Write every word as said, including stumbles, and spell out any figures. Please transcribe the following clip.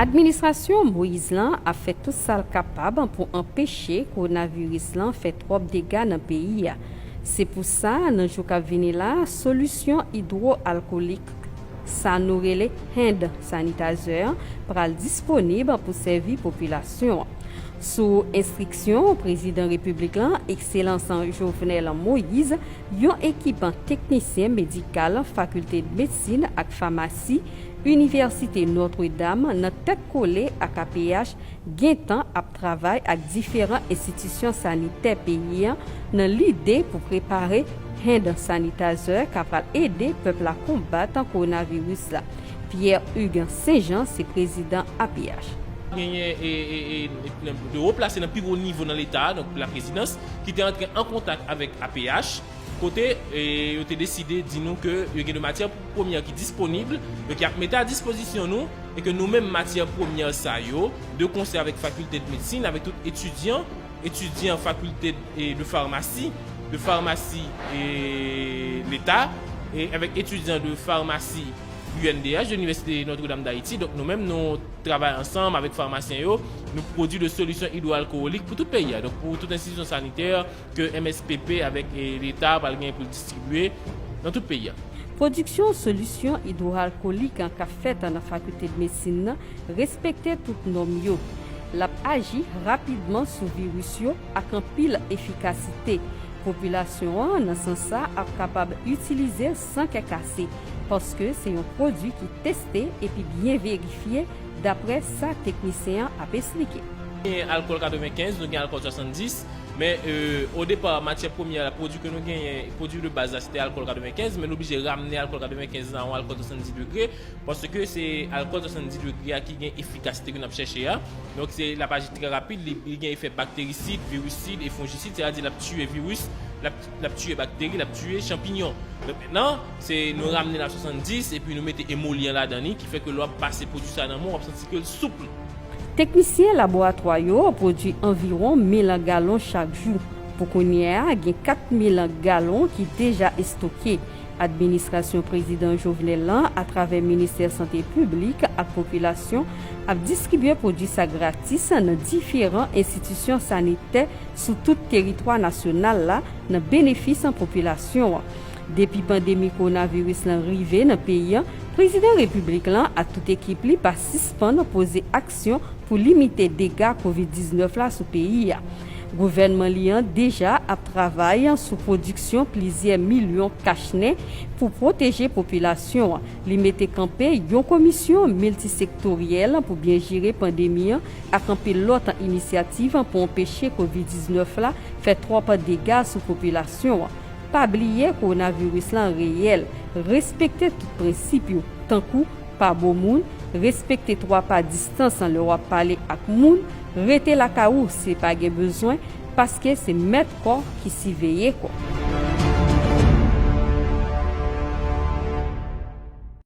Administrasyon Moïse lan ap fè tout sa l kapab pou anpeche kowonaviris lan fè twòp dega nan peyi a. Se pou sa, nan jou k ap vini la, solisyon idwoalkolik, sa nou rele hand sanitizer, pral disponib pou sèvi popilasyon an. Sou enstriksyon Prezidan Repiblik lan, Ekselans Jovenel Moïse, yon ekip teknisyen medikal Fakilte Medsin ak Famasi Inivèsite Notre Dame nan tèt kole ak A P H gentan ap travay ak diferan enstitisyon sanitè peyi a nan lide pou prepare hand sanitizer k apral ede pèp la konbat kowonaviris la. Pierre Hugues Saint Jean se prezidan A P H. Genyen e, e, e, e, de wo plase nan pi wo nivo nan Leta, donk la prezidans, ki te antre an kontak avèk A P H, kote e, yo te deside di nou ke yo gen de matyè premyè ki disponib, yo ki ap mete a dispozisyon nou, e ke nou menm matyè premyè sa yo, de konsè avèk Fakilte de Medsin, avèk tout etidyan, etidyan Fakilte de, de Famasi, de Famasi e Leta, e avèk etidyan de Famasi U N D H, de Inivèsite Notre Dame d'Haïti. Donk nou menm nou travay ansanm avèk famasyen yo, nou pwodui de solisyon idwoalkolik pou tout peyi a. Donk pou tout enstitisyon sanitè ke M S P P avèk e, Leta pral gen pou l distribye nan tout peyi a. Pwodiksyon solisyon idwoalkolik an k ap fèt nan Fakilte de Medsin nan respekte tout nòm yo. L ap aji rapidman sou viris yo ak anpil efikasite. Popilasyon an, nan sans sa, ap kapab itilize l san kè kase, paske se yon pwodui ki teste epi byen verifye, daprè sa teknisyen an ap esplike. Gen alkòl katrevenkenz, nou gen alkòl swasanndis, men e, o depa, matyè premyè la, pwodui ke nou genyen, pwodui de baz la, se te alkòl katrevenkenz, men nou oblije ramne alkòl katrevenkenz la a yon alkòl swasanndis degre, paske se alkòl swasanndis degre a ki gen efikasite ke n ap chèche a. Donk se l ap aji trè rapid, li, li gen efè bakterisid, virisid e fonjisid, sètadi l ap tiye viris, l ap, l ap tiye bakteri, l ap tiye chanpinyon. Donk mentnan, se nou ramne l a swasanndis epi nou mete emolyant ladan li, ki fè ke lè w ap pase pwodui sa nan men w, w ap santi ke l soup. Teknisyen laboratwa yo pwodui anviwon mil galon chak jou. Pou kounye a, gen kat mil galon ki deja estoke. Administrasyon Prezidan Jovenel lan, atravè Ministè Sante Piblik ak Popilasyon, ap distribye pwodui sa gratis nan diferan enstitisyon sanitè sou tout teritwa nasyonal la, nan benefis popilasyon an. Depi pandemi kowonaviris lan rive nan peyi a, Prezidan Repiblik lan ak tout ekip li pa sispann poze aksyon pou limite dega kovid diznèf la sou peyi a. Gouvènman li an deja ap travay sou pwodiksyon plizyè milyon kach nen pou pwoteje popilasyon an. Li mete kanpe yon komisyon miltisektoryèl pou byen jere pandemi an ak anpil lòt inisyativ pou anpeche kovid diznèf la fè twòp dega sou popilasyon an. Pa bliye kowonaviris lan reyèl. Respekte tout prensip yo, tankou pa bo moun, respekte twa pa distans lè w ap pale ak moun, rete lakay ou si pa gen bezwen, paske se mèt kò ki siveye kò.